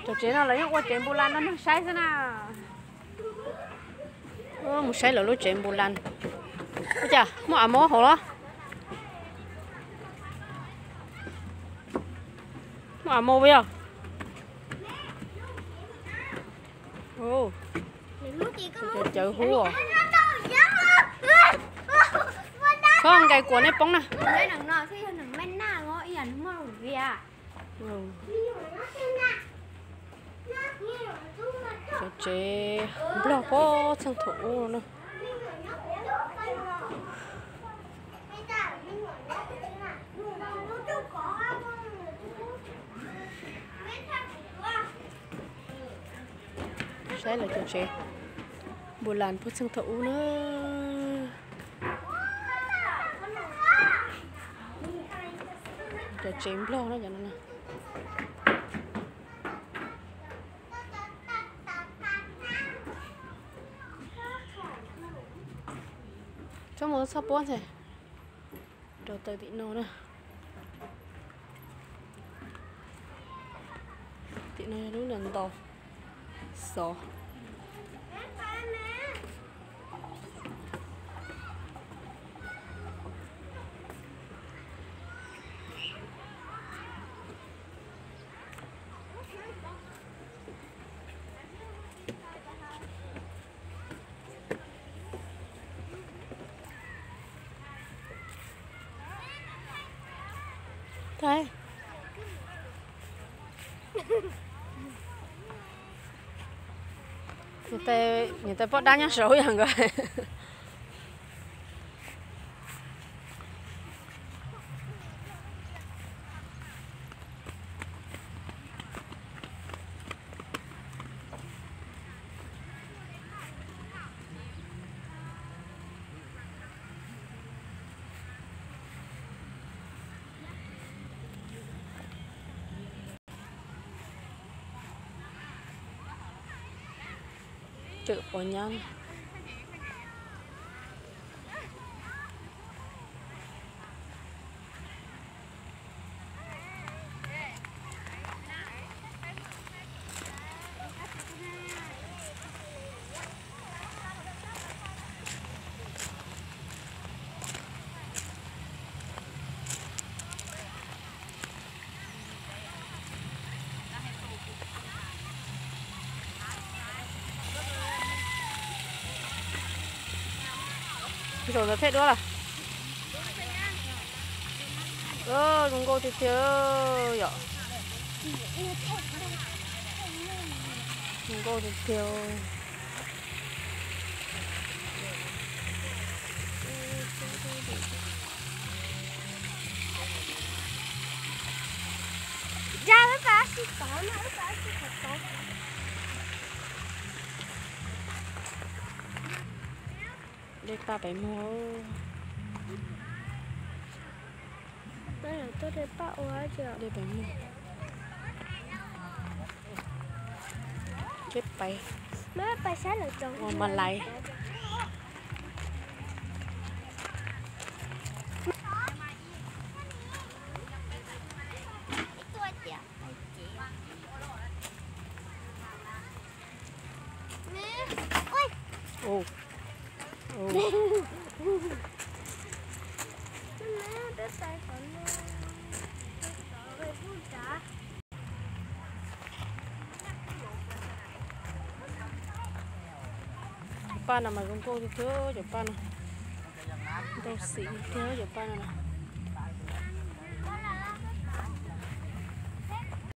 Cov tsev no lawv yeej ua tsev npus las no nrog saib xwb na. Mus saib lawv lub tsev npus las. Ua cas muaj av mos hauv los? Muaj av mos yog? Cov cawv huv. Khob nkais kuam nej poob na. Cov tsev nplog puag txheej thaum ub no na. Saib lawv cov tsev npus las puag txheej thaum ub na. Cov tsev nplog na cov no na. Txhob mus txhob puab ntag. Rau taws tim no na. Tim no yog lub ntas ntaus xov. Niam tais poj dab nyob saud yog nkawd. Tseem pom nyab. Zaum ntawd thiaj duab lawm. Zoo nkauj tiag tiag yom. Zoo nkauj tiag tiag. Dej paj pem muag. Dej pem muag. Dej pem. Ua ma lais. Cov paj no mas zoo nkauj tiag tiag cov paj no. Ntau xim tiag cov paj no.